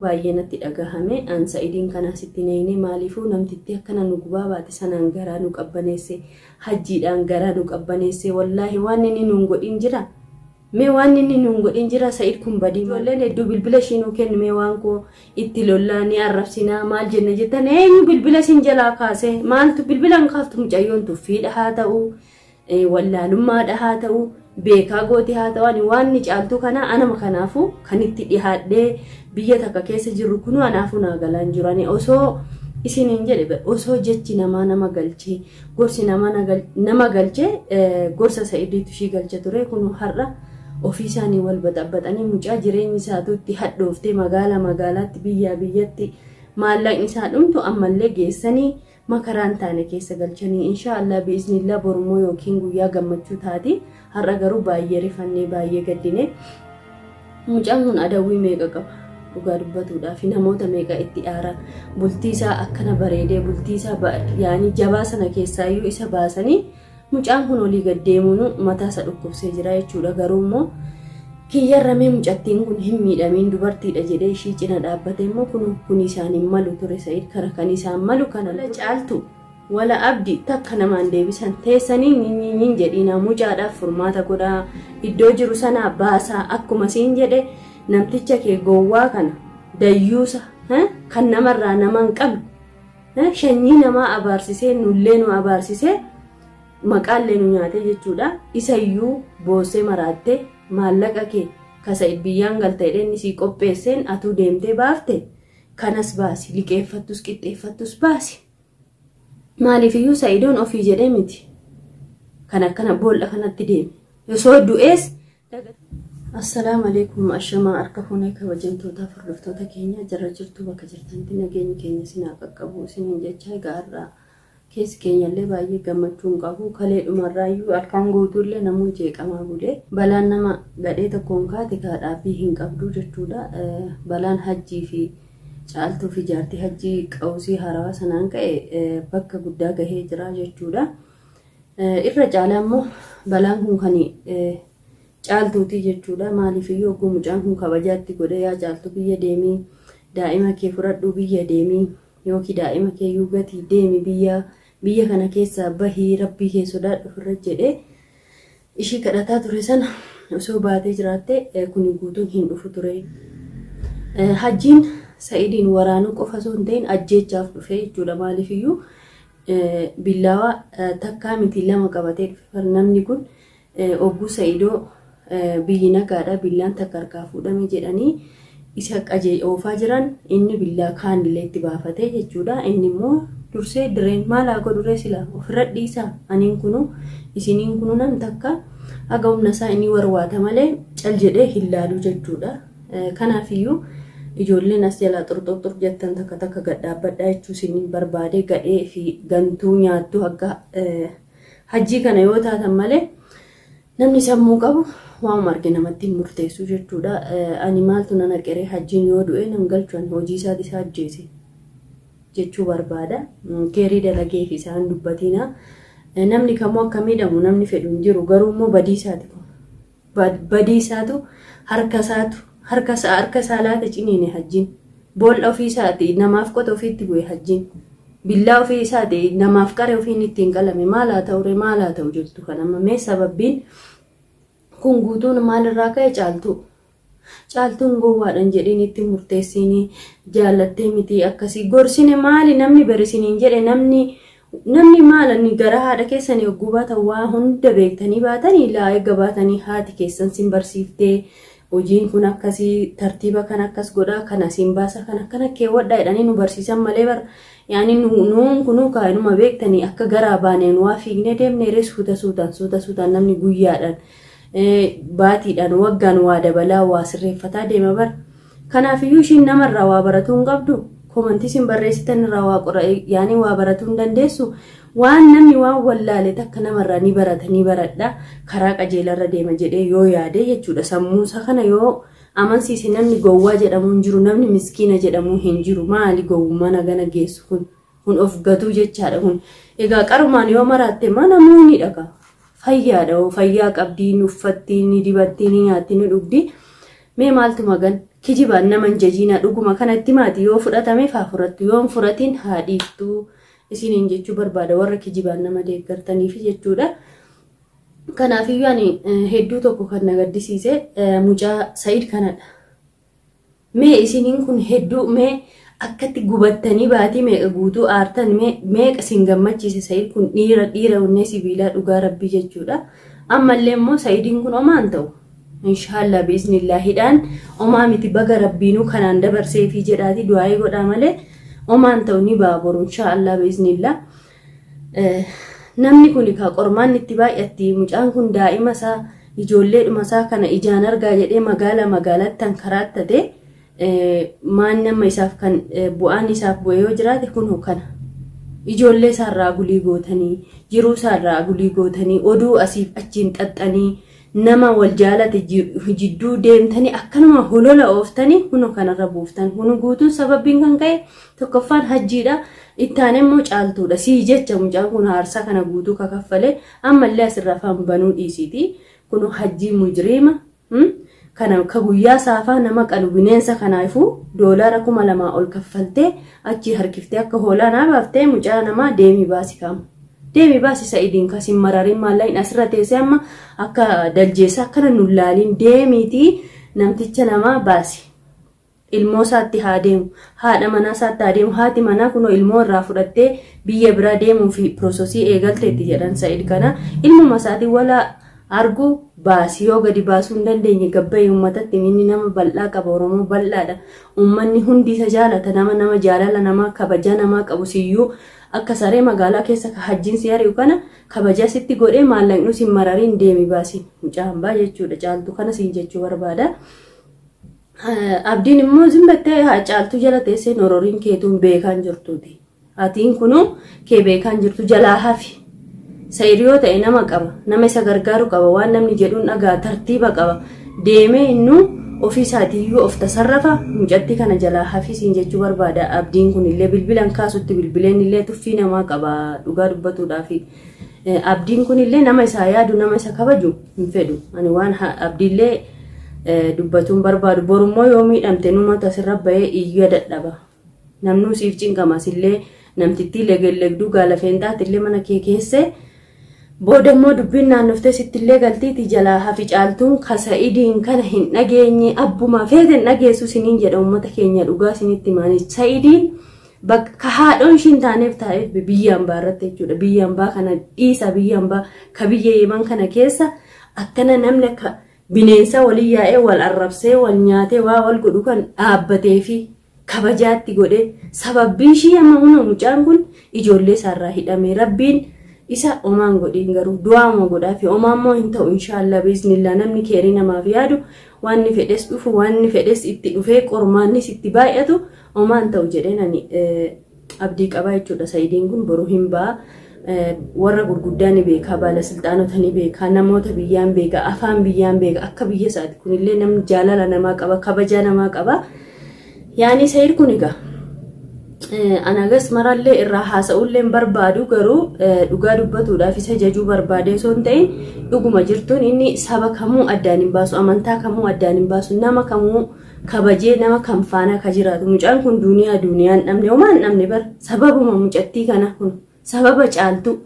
Baay'ee natti dhagahame. An Sa'idiin kana sitti neeyne maaliifuu namtitti akkana nu gubaa baate sanaan garaa nu qabbaneesse, hajjiidhaan garaa nu qabbaneesse. Wallaahi waan inni nuun godhin jira. Mee waan inni nuun godhin jira. Sa'id kun badii ijoolleen hedduu bilbila ishii nuu kenni, mee waan koo itti lollaa ni arrabsinaa maal jenna jettan. Eenyu bilbila isin jalaa kaase? Maaltu bilbila hin kaaftu? Mucayyoon tuffiidha haa ta'u, wallaalummaadha haa ta'u, beekaa gooti haa ta'u, ani waan ni caaltuu kana anama kanaafuu kan itti dhihaadhee biyya takka keessa jirru kunuu anaafuu naa galaan jiru. Ani osoo isiniin jedhe, osoo jechi namaa nama galchee, gorsi namaa nama galchee, gorsa Sa'idiitu ishii galcha ture. Kun har'a ofii isaanii wal baxaxaxanii mucaa jireenyi isaatu itti hadhooftee magaala magaalaatti, biyyaa biyyatti maallaqni isaa dhumtu ammallee geessanii makaraan taane keessa galchanii. Insha Allah biiznillah borummoo yookiin guyyaa gammachuu taati. Har'a garuu baay'ee rifannee, baay'ee gaddine. Mucaan kun adawwii meeqa qaba? Dhugaa dubbatuudhaaf namoota meeqa itti aara? Bultii isaa akkana bareedee, bultii isaa yaani jabaa sana keessaayyuu isa baasanii mucaan kun olii gad deemuun mataa isa dhukkubsee jira jechuudha. Garuu immoo kiyyarramee mucattiin kun hin miidhamiin, dubartiidha jedhee ishii cina dhaabbate immoo kun isaan hin malu ture. Sa'id kara kan isaan malu kana caaltu wala abdi takka namaan deebisan teessanii nyin jedhiina. Mucaadhaaf furmaata godhaa, iddoo jiru sanaa baasaa. Akkuma siin jedhe, namticha kee gowwaa kana, dayyuusa kan namarraa nama hin qabne, shanyii namaa abaarsisee, nullee nu abaarsisee, maqaallee nu nyaate jechuudha. Isayyuu boossee maraattee maallaqa kee kasa biyyaan galta jedhee inni sii qopheesseen atuu deemtee baafte kanas baasi, liqeeffattus qixxeeffattus baasi. Maaliifiyyuu Sa'idoon ofii jedhee miti kan akkana boolla kanatti deeme osoo du'ees. Assalaamu alaikum. Ashamaa, harka fuunee kabajamtoota hordoftoota keenya, jara jirtu bakka jirtanitti nageenyi keenya isin haa qaqqabu isiniin jecha. Egaa har'a keessi keenyallee baay'ee gammachuu hin qabu. Kalee dhumarraayyuu halkan guutuullee namuu jeeqamaa bulee. Balaan nama gadhee tokkoon kaate kaa dhaabbii hin qabdu jechuudha. Balaan hajjii fi caaltuu fi jaartii hajjii qawusii haarawaa sanaan ka'e bakka guddaa gahee jira jechuudha. Irra caalaa immoo balaan kun kan caaltuuti jechuudha. Maaliifiyyuu hogguu mucaan kun kabajaatti godhee, yaa caaltu biyya deemii, daa'ima kee fudhadhuu biyya deemii, yookiin daa'ima kee iyyuu gatii deemi, biyya kana keessaa bahii, rabbii kee sodaadhu ofirra jedhee ishii kadhataa ture sana osoo baatee jiraatte kuni guutuun hin dhufu ture. Hajjiin Sa'idiin waraanuu qofa osoo hin ta'in ajjeechaaf dhufe jechuudha. Maaliifiyyuu billaawaa takkaa miti lama qabatee dhufe. Namni kun ogguu Sa'idoo biyyi nagaadha, billaan takka harkaa fuudhame jedhanii isa qajee oofaa jiran, inni billaa kaanillee itti baafatee jechuudha. Inni immoo dursee direen maal haa godhuree sila ofirra dhiisaa, aniin kunu isiniin kunu nam takka haga humna isaa inni warwaata malee cal jedhee hin laalu jechuudha. Kanaafiyyuu ijoolleen as jalaa xurxurxur jettan takka takka gad dhaabbadhaa jechuu isin barbaade. Gadhee fi gantuu nyaattu akka hajjii kana yoo taatan malee namni sammuu qabu waanuma arge namatti hin murteessu jechuudha. Ani maaltu nana qeree? Hajjiin yoo du'e nan galchu, ani hojii isaati isaa ajjeese jechuu barbaada. Keerii dalagee fi isaan dubbatiina. Namni kamuu akka miidhamu namni fedhu hin jiru, garuu immoo badii isaati kun. Badii isaatu harka isaatu harka isaa laata ciniine hajjiin. Boolla ofii isaati namaaf qota ofiitti bu'e hajjiin. Billaa ofii isaati namaaf qare ofiin ittiin qalame. Maal haa ta'u, maal haa ta'u jettu kan amma? Mee sababbiin kun guutuun maalirraa ka'e? Caaltuu. Caaltuun gowwaadhaan jedhiin itti murteessiin, jaallattee miti akkasii gorsine maali namni barisiniin jedhe? Namni maal inni gara haadha keessanii hogguu baatan waa hunda beektanii baatanii laa eegga baatanii haati keessan sin barsiiftee, hojiin kun akkasii, tartiiba kan akkas godhaa, kana siin baasa, kan akkana keewwadhaa jedhanii nu barsiisan malee bar yaani nuun kunuu kaanuma beektanii akka garaa baaneen waa fiignee deemnee ree? Suuta suutaan, suuta suutaan namni guyyaadhaan, baatiidhaan, waggaan waa dabalaa, waa sirreeffataa deema bar. Kanaafiyyuu ishiin namarraa waa baratuu hin qabdu. Komantii isin barreessitan irraa waa qora yaani waa baratuu hin dandeessu. Waan namni waan wallaale takka namarraa ni barata, ni baradha, karaa qajeelarra deema jedhee yoo yaade jechuudha. Sammuusa kana yoo amansiise namni gowwaa jedhamu hin jiru, namni miskiina jedhamu hin jiru. Maali gowwummaan hagana geessu kun? Kun of gatuu jechaadha kun. Egaa qarumaan yoo maraatte mana ni dhaqa. Fayyaadha, fayyaa qabdii, ni uffatti, ni dibatti, ni nyaatti, ni dhugdi. Mee maaltu magan? Kijibaan nama hin jajiina dhuguma kanatti maati yoo fudhatameef haa fudhattu yoo hin fudhatiin haa dhiiftu isiniin jechuu barbaada warra kijibaan nama deeggartaniif jechuudha. Kanaafiyyuu ani hedduu tokko kan na gaddisiise mucaa Sa'id kanadha. Mee isiniin kun hedduu mee akkatti gubattanii baatii meeqa guutuu aartan meeqa isin gammachiise Sa'id kun dhiira dhiira onnee sibiilaa dhugaa rabbii jechuudha. Ammallee immoo Sa'idiin kun omaan ta'u. Inshaallah biiznillaahiidhaan omaa miti baga rabbiinuu kanaan dabarseefii jedhaati du'aayii godhaa malee omaan ta'u ni baaboru inshaallah biiznillaa. Namni kun ka qormaanni itti baay'atti mucaan kun daa'ima isaa ijoolleedhuma isaa kana ijaan argaa jedhee magaala magaalatti kan karaattate maan nama isaaf kan bu'aan isaaf bu'e yoo jiraate kun kana. Ijoollee isaarraa gulii gootanii jiruu isaarraa gulii gootanii oduu asiif achiin xaxxanii nama wal jaalate jidduu deemtanii akkanuma holola ooftanii kun kanarra buuftan kun guutuun sababiin kan ka'e tokkoffaan hajjiidha ittaan immoo caaltuudha sii jecha mucaan kun aarsaa kana guutuu kakaffale ammallee asirraa afaan banuu dhiisiiti kun hajjii mujriima kana ka guyyaa saafaa nama qalu bineensa kanaafuu $2000 ol kaffaltee achi harkiftee akka hoolaa naa baaftee mucaa namaa deemii baasi kaamu. Deemi baasi Sa'idiin kasin mararin maallahin asirra teessee amma akka daljeessa akkana nu laaliin deemiitii namticha namaa baasi. Ilmoo isaatti haa deemu, haadha manaa isaatti haa deemu, haati manaa kunoo ilmoo irraa fudhattee biyya biraa deemuu fi piroososii eegalteetti jedhan Sa'id kana. Ilmuma isaatiin wala argu baasi yoo gadi baasuu hin dandeenye gabbayee uummatatti inni nama bal'aa qaba Oromoo bal'aadha. Uummanni hundi isa jaalata nama nama jaalala namaa kabaja namaa qabu siyyuu akka saree magaalaa keessa ka hajjiin si ari'u kana kabaja sitti godhee maallaqnu sin marariin deemi baasi mucaa hambaa jechuudha caaltu kana siin jechuu barbaada. Abdiin immoo zimbattee caaltuu jala teessee nororiin keetuun beekaan jirtuuti. Atiin kunuu kee beekaan jirtu jalaa hafi. Sa'id yoo ta'e nama qaba nama isa gargaaru qaba waan namni jedhuun dhagaa tartiiba qaba deemee innuu ofii isaatiiyyuu of tasarrafa mucatti kana jalaa hafisiin jechuu barbaada. Abdiin kun illee bilbilan kaasutti bilbileen illee tuffii namaa qaba dhugaa dubbatuudhaaf. Abdiin kun illee nama isaa yaadu nama isa kabaju hin fedhu. Ani waan abdiillee dubbatuun barbaadu borummoo yoo miidhamte numatu asirra bahee iyyuu dadhaba. Namnuu siif cinqamas illee namtittii legellegduu gaalafeen taate mana kee keesse. Booda immoo dubbiin naannoftee sittillee galtiiti jalaa hafi caaltuun ka Sa'idiin kana hin dhageenye abbuma feete hin dhageessu siniin jedha uummata keenya dhugaa sinitti maani. Sa'idiin bakka haadhoon ishiin taaneef taa'eef biyya hambaa irratti jechuudha. Biyya hambaa kana dhiisa biyya hambaa ka biyya Yemen kana keessa akkana namni akka bineensa walii yaa'ee wal arrabsee wal nyaatee waa wal godhu kan dhaabbatee fi kabajaatti godhee sababbii ishii amma huna mucaan kun ijoollee isaarraa hidhamee rabbiin isa omaan godhiin garuu du'aama godhaa fi omaan immoo hin ta'u inshaallah biiznillaa namni keerii namaaf yaadu waan inni fedhes dhufu waan inni fedhes itti dhufee qormaannis itti baay'atu omaan ta'u jedheen ani abdii qabaa jechuudha. Sa'idiin kun boruu hin ba'a. Warra gurguddaa ni beekaa, baalasilxaanota ni beekaa, namoota biyyaan beekaa, afaan biyyaan beekaa, akka biyya isaati kunillee namni jaalala namaa qaba, kabajaa namaa qaba. Yaani Sa'id kun egaa anagas marallee irraa haasa'ullee hin barbaadu garuu dhugaa dubbatuudhaaf isa jajuu barbaadee osoo hin ta'in dhuguma jirtuun inni saba kamuu addaan hin baasu, amantaa kamuu addaan hin baasu, nama kamuu kabajee nama kam faana ka jiraatu. Mucaan kun duuniyaa duuniyaan dhabne homaa hin dhabne bara sababuma mucattii kana kun sababa caaltu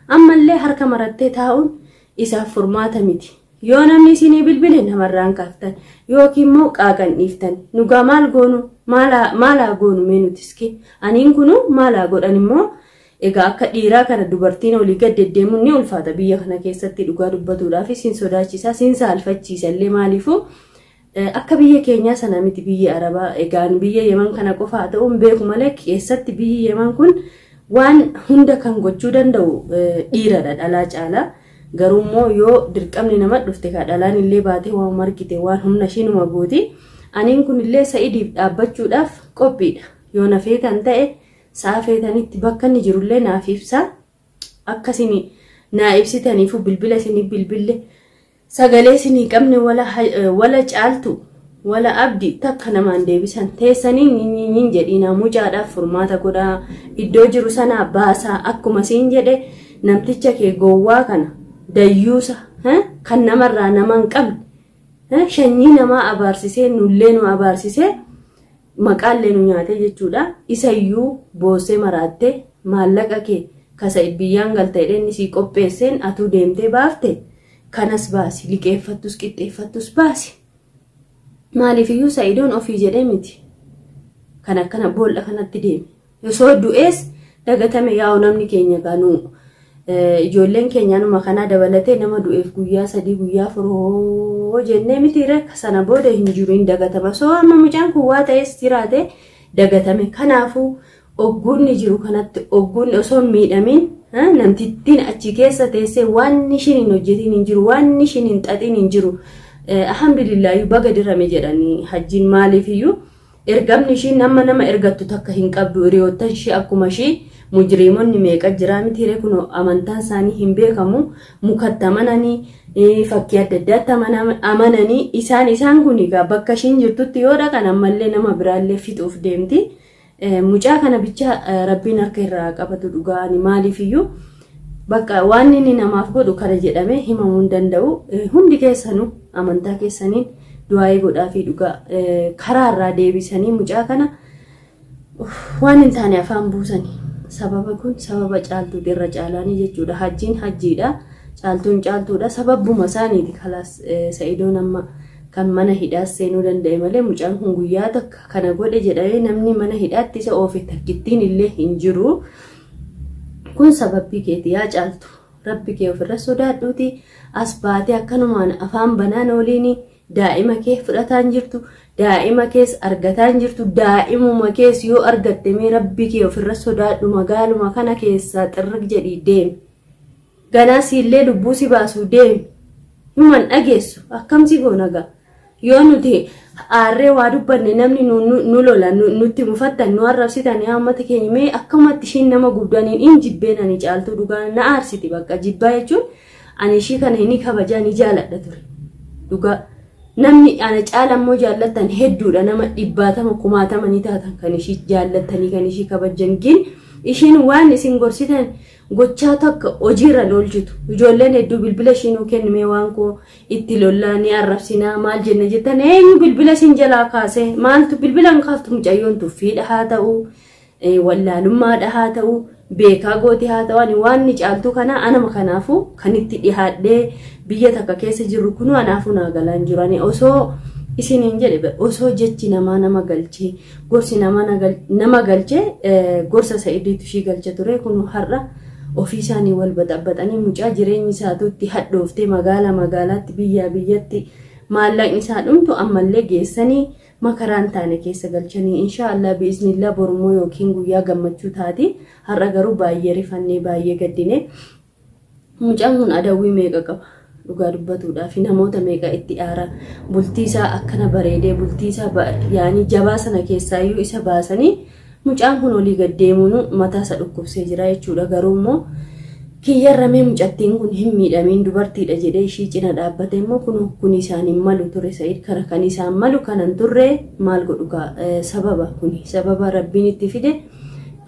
ammallee harka marattee taa'uun isaaf furmaata miti. Yoo namni isinii bilbile namarraan kaaftan yookiin immoo qaaqan dhiiftan nugaa maal goonu maalaa goonu mee nutiski aniin kunu maalaa godhan immoo egaa akka dhiiraa kana dubartiin olii gad deddeemuun ni ulfaata biyya kana keessatti dhugaa dubbatuudhaaf isin sodaachisa isin saalfachiisa illee maaliifuu akka biyya keenyaa sana miti biyya Arabaa egaan biyya Yemen kana qofa haa ta'uun beeku malee keessatti biyyi Yemen kun waan hunda kan gochuu danda'u dhiiradha dhalaa caalaa. Garuu immoo yoo dirqamni nama dhufte ka dhalaan illee baatee waan margite waan humna ishiinuma gooti. Aniin kun illee Sa'idiif dhaabbachuudhaaf qophiidha. Yoo na feetan ta'e sa'a feetanitti bakka inni jirullee naaf ibsa. Akkasini naa ibsitaniifu bilbila isinii bilbille sagalee isinii qabne wala caaltu wala abdi takka namaan deebisan teessanii nyin jedhiinaa mucaadhaaf furmaata godhaa iddoo jiru sanaa baasaa akkuma siin jedhe namticha kee gowwaa kana dayyuusa kan namarraa nama hin qabne Shanyii namaa abaarsisee nullee nu abaarsisee maqaallee nu nyaate jechuudha. Isayyuu boosee maraattee maallaqa kee kasa biyyaan galta jedheen sii qopheesseen atuu deemtee baafte kanas baasi liqeeffattus qixxeeffattus baasi. Maaliifiyyuu Sa'idoon ofii jedhee miti. Kan akkana boolla kanatti deeme. Osoo du'ees dagatame yaa'u namni keenya ganuu ijoolleen keenya numa kanaa dabalatee nama du'eef guyyaa 3 guyyaa 4 jennee miti rekka sana booda hin jiru hin dagatama. Soo amma mucaan kun waa ta'es jiraate dagatame. Kanaafuu ogguunni jiru kanatti ogguunni osoo hin miidhamin namtittiin achi keessa teessee waan ishiin hin hojjetin hin jiru waan ishiin hin xaxin hin jiru. Alhamdulillaahi baga dirame jedhanii hajjiin maaliifiyyuu ergamni ishiin nama nama ergattu takka hin qabdu hiriyoottan ishee akkuma ishee mujriimonni meeqa jira miti kun amantaan isaanii hin beekamu mukatti amananii fakkii adda addaatti amananii isaan kun egaa bakka ishiin jirtutti yoo dhaqan ammallee nama biraallee fixuuf deemti. Mucaa kana bicha rabbiin harka irraa qabatu dhugaani maaliifiyyuu bakka waan inni namaaf godhu kana jedhamee himamuu hin danda'u. Hundi keessanuu amantaa keessaniin du'aa'ee godhaa fi dhugaa karaa irraa deebisanii mucaa kana waan hin taane afaan buusanii. Sababa kun sababa caaltuu irra caalaanii jechuudha. Hajjiin hajjiidha. Caaltuun caaltuudha. Sababuma isaaniiti kalaas Sa'idoon amma kan mana hidhaas seenuu danda'e malee mucaan kun guyyaa takka kana godhe jedhamee namni mana hidhaatti isa oofe takkittiin illee hin jiru. Kun sababbii keeti yaa caaltu. Rabbi kee ofirra sodaadhuuti. As baatee akkanumaan afaan banaan oliini daa'ima kee fudhataan jirtu. Daa'ima kees argataan jirtu. Daa'imuma kees yoo argatte mee rabbi kee ofirra sodaadhu magaaluma kana keessaa xirrig jedhii deemi. Ganaa siillee lubbuu si baasuu deemi. Himan dhageessu akkamsi goona gaa. Yoo nuti aarree waa dubbanne namni nu lola nutti mufattan nu arrabsitan yaa uummata keenya mee akkamatti ishiin nama gubdaniin hin jibbeen ani caaltuu dhugaa na aarsiti bakka jibbaa jechuun ani ishii kana hin kabajaa ni jaaladha ture. Dhugaa namni ana caala immoo jaallattan hedduudha nama 100 kumaatama ni taatan kan ishii jaallattanii kan ishii kabajan gin ishiin waan isin gorsitan gochaa takka hojiirra oolchitu. Ijoolleen hedduu bilbila ishiinuu kennime waan koo itti lollaa ni arrabsinaa maal jenna jettan eenyu bilbila isin jalaa kaase maaltu bilbila hin kaaftu mucayyoon tuffiidha haa ta'u wallaalummaadha haa ta'u beekaa gooti haa ta'u ani waan ni caaltu kana anama kanaafuu kan itti dhihaadhee biyya takka keessa jirru kunuu anaafuu naa galaan jiru ani osoo isiniin jedhe osoo jechi namaa nama galchee gorsi namaa nama galchee gorsa Sa'idiitu ishii galcha ture kunuu har'a ofii isaanii wal baxaxanii mucaa jireenyi isaatu itti hadhooftee magaala magaalaatti biyyaa biyyatti maallaqni isaa dhumtu ammallee geessanii makaraan taane keessa galchanii inshaallah biiznillah bormoo yookiin guyyaa gammachuu taati. Har'a garuu baay'ee rifannee baay'ee gaddine. Mucaan kun adawwii meeqa qaba dhugaa dubbatuudhaaf namoota meeqa itti aara bultii isaa akkana bareedee bultii isaa yaani jabaa sana keessaayyuu isa baasanii mucaan kun olii gad deemuun mataa isa dhukkubsee jira jechuudha. Garuu immoo kiyyarramee mucattiin kun hin miidhamiin dubartiidha jedhee ishii cina dhaabbate immoo kun isaan hin malu ture Sa'id kara kan isaan malu kanan turre maal godhu sababa kuni sababa rabbiin itti fide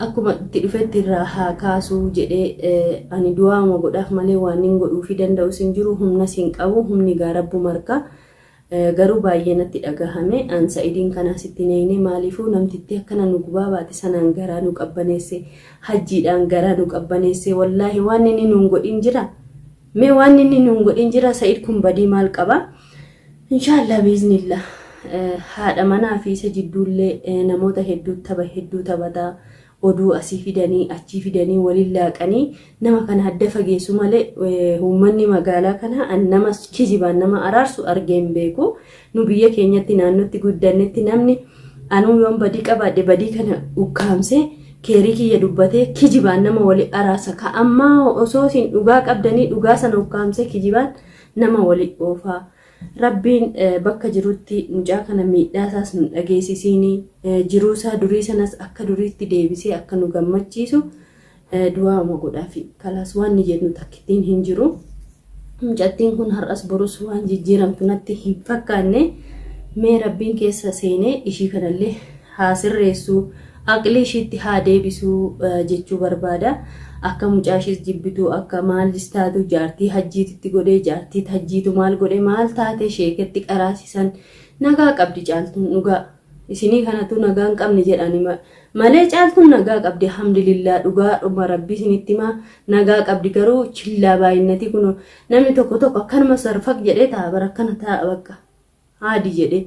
akkuma itti dhufetti irraa haa kaasuu jedhee ani du'aama godhaaf malee waan hin godhuufi danda'us hin jiru humnas hin qabu humni gaa rabbu marka. Garuu baay'ee natti dhagahame an Sa'idiin kana sitti neeyne maaliifuu namtitti akkana nu gubaa baate sanaan garaa nu qabbaneesse hajjiidhaan garaa nu qabbaneesse wallaahi waan inni nuun godhin jira mee waan inni nuun godhin jira Sa'id kun badii maal qaba inshaallah biiznillah haadha manaa fi isa jidduullee namoota hedduu tapha hedduu taphataa oduu asii fidanii achii fidanii waliin laaqanii nama kana adda fageessu malee uummanni magaalaa kana nama kijibaan nama araarsu argee hin beeku. Nu biyya keenyatti naannootti guddannetti namni anuu yoon badii qabaadhe badii kana ukkaamsee keerii kiyya dubbatee kijibaan nama wali araarsa. Ka ammaa osoo isin dhugaa qabdanii dhugaa sana ukkaamsee kijibaan nama wali oofaa. Rabbiin bakka jirutti mucaa kana miidhaa isaas nu dhageessisiini jiruu isaa durii sanas akka duriitti deebisee akka nu gammachiisu du'aama godhaafi. Kalaas waan ni jennu takkittiin hin jiru. Mucattiin kun har'as borus waan jijjiiramtu natti hin fakkaanne mee rabbiin keessa seenee ishii kanallee haa sirreessu aqlii ishiitti haa deebisuu jechuu barbaada. Akka mucaashiis jibbitu, akka maalis taatu, jaartii hajjiititti godhee, jaartii hajjiitu maal godhe, maal taate, sheeketti qaraasisan. Nagaa qabdi Caaltuun dhugaa. Isinii kanatu nagaa hin qabne jedhani malee Caaltuun nagaa qabdi, alhamdulillah. Dhugaa dhuma rabbii isinitti himaa, nagaa qabdi. Garuu chillaa baay'inati kun namni tokko tokko akkanuma sarfaq jedhee ta'a bara, akkana ta'a, bakka haadi jedhee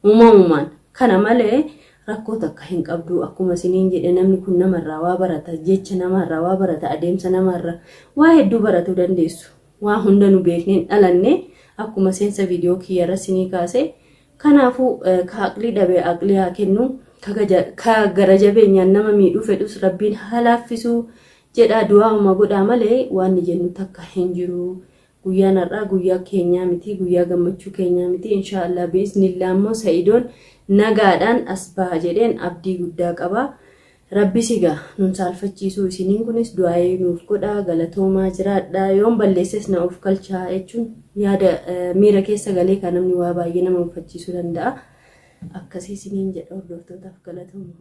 uumamumaan kana malee rakkoo takka hin qabdu. Akkuma isiniin jedhe, namni kun namarraa waa barata, jecha namarraa waa barata, adeemsa namarraa waa hedduu baratuu dandeessu. Waa hunda nu beekneen dhalanne, akkuma seensa viidiyoo kiyyarra isinii kaase. Kanaafuu ka aqlii dhabe aqlii haa kennu, ka gara jabeenyaan nama miidhuu fedhus rabbiin haa laaffisuu jedha, du'aa'uma godhaa malee waan jennu takka hin jiru. Guyyaan har'aa guyyaa keenyaa miti, guyyaa gammachuu keenyaa miti. Inshaallah biiznillaa immoo Sa'idoon nagaadhaan as baha jedheen abdii guddaa qaba. Rabbi sigaa nun saalfachiisuu, isiniin kunis du'aa'ee nuuf godhaa. Galatoomaa, jiraadhaa. Yoon balleesses na of kalchaa jechuun yaada miira keessa galee kan namni waa baay'ee nama mufachiisuu danda'a. Akkasii isiniin jedha, hordoftootaaf galatooma.